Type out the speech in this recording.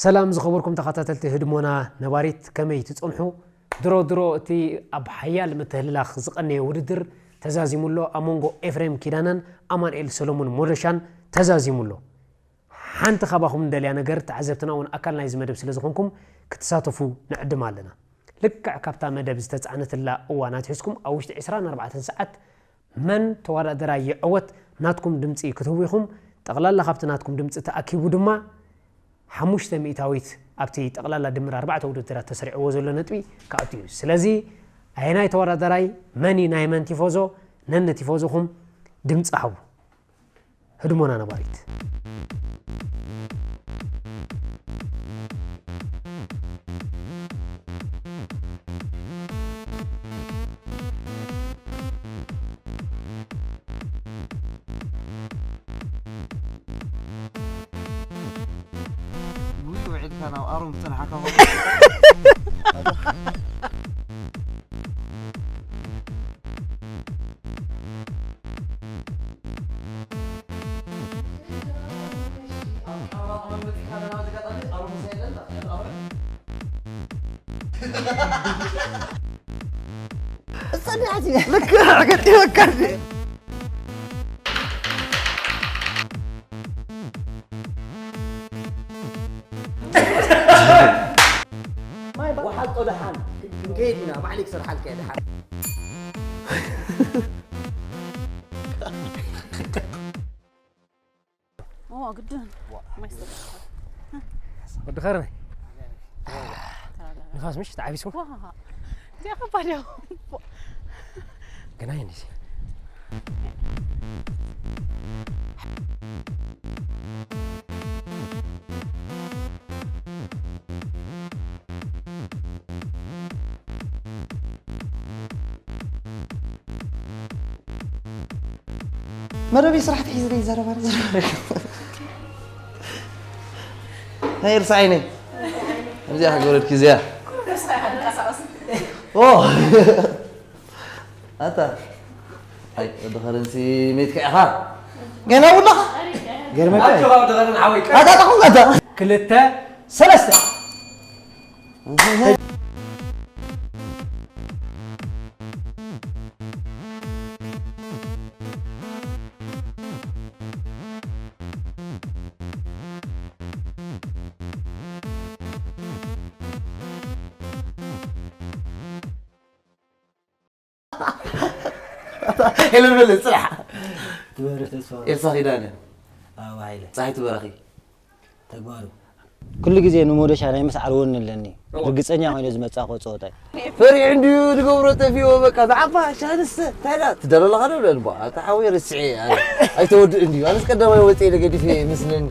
ሰላም ዝኸበርኩም ተኸታተልቲ ህድሞና ነባሪት፣ ከመይ ትጸንሑ? ድሮ ድሮ እቲ ኣብ ሓያል ምትህልላኽ ዝቐነየ ውድድር ተዛዚሙ ኣሎ ኣብ መንጎ ኤፍሬም ኪዳነን ኣማንኤል ሰሎሙን ሞደሻን ተዛዚሙ ኣሎ። ሓንቲ ካባኹም እንደልያ ነገር፣ ተዓዘብትና እውን ኣካል ናይዚ መደብ ስለ ዝኾንኩም ክትሳተፉ ንዕድም ኣለና። ልክዕ ካብታ መደብ ዝተጻዕነትላ እዋን ኣትሒዝኩም ኣብ ውሽጢ ዕስራን ኣርባዕተን ሰዓት መን ተወዳደራይ ይዕወት ናትኩም ድምጺ ክትህቡ ኢኹም። ጠቕላላ ካብቲ ናትኩም ድምጺ ተኣኪቡ ድማ ሓሙሽተ ሚእታዊት ኣብቲ ጠቕላላ ድምር ኣርባዕተ ውድድራት ተሰሪዕዎ ዘሎ ነጥቢ ክኣቱ እዩ። ስለዚ ኣየናይ ተወዳደራይ መን እዩ ናይ መን ቲፎዞ? ነንቲፎዞኹም ድምጺ ሃቡ። ህድሞና ነባሪት። ውይ፣ ውዒልካ ናብ ኣሮም ዝጸንሓካ ሆ። ልክዕ ገጢመካ። ወሓጦ ደሓን ክንከይድ ኢና፣ ባዕለይ ክሰርሓልካ እየ ደሓን። ኦ፣ ግድን። ማይስተር። ወዲ ኸረመይ። ተረጋጋ። ንፋስ ምሽ ተዓቢስኩም? ዋ፣ እዚኣ ከባድ እያ። ገና እየ እንዲዚ። መረበይ ስራሕ ተሒዙ ይዛረብ ኣሎ፣ ዘረባ ኣሎ። ናይ እርሳዓይ ነይ። ከምዚኣ ክገብረልኪ እዚኣ። ኦ። ኣታ። ኣይ፣ ወዲ ኸረንሲ ሜትካ ኢኻ። ገና ውላኻ? ገርመካ። ኣጆኻ ወዲ ኸረን ዓወይ። ኣታ፣ ኣታ፣ ኣታ። ክልተ፣ ሰለስተ። ሄለን በለ፣ ጽናሕ። ትበርህ ተስፋ። ኤልሳ ኪዳነ። ኣበባ ሃይለ። ጸሓይ ትበራኺ። ተግባሩ። ኩሉ ግዜ ንሞደሻ ናይ ምስዓር ወኒ ኣለኒ። እወ። ርግጸኛ ኮይነ ዝመጻእኮ ጸወታ እዩ። ፈሪሑ እንድዩ ዝገብሮ ጠፊዎ፣ በቃ፣ ብዓፋ፣ ሻንሰ፣ እንታይ ደኣ፣ ትደሎ ኣለኻ ዶ? በል፣ እባ፣ ኣታ ሓወይ፣ ርስዐ፣ ኣነ፣ ኣይተወድእ እንድዩ። ኣነስ ቀዳማይ ወጺኤ ኢለ ገዲፈ ይመስለኒ።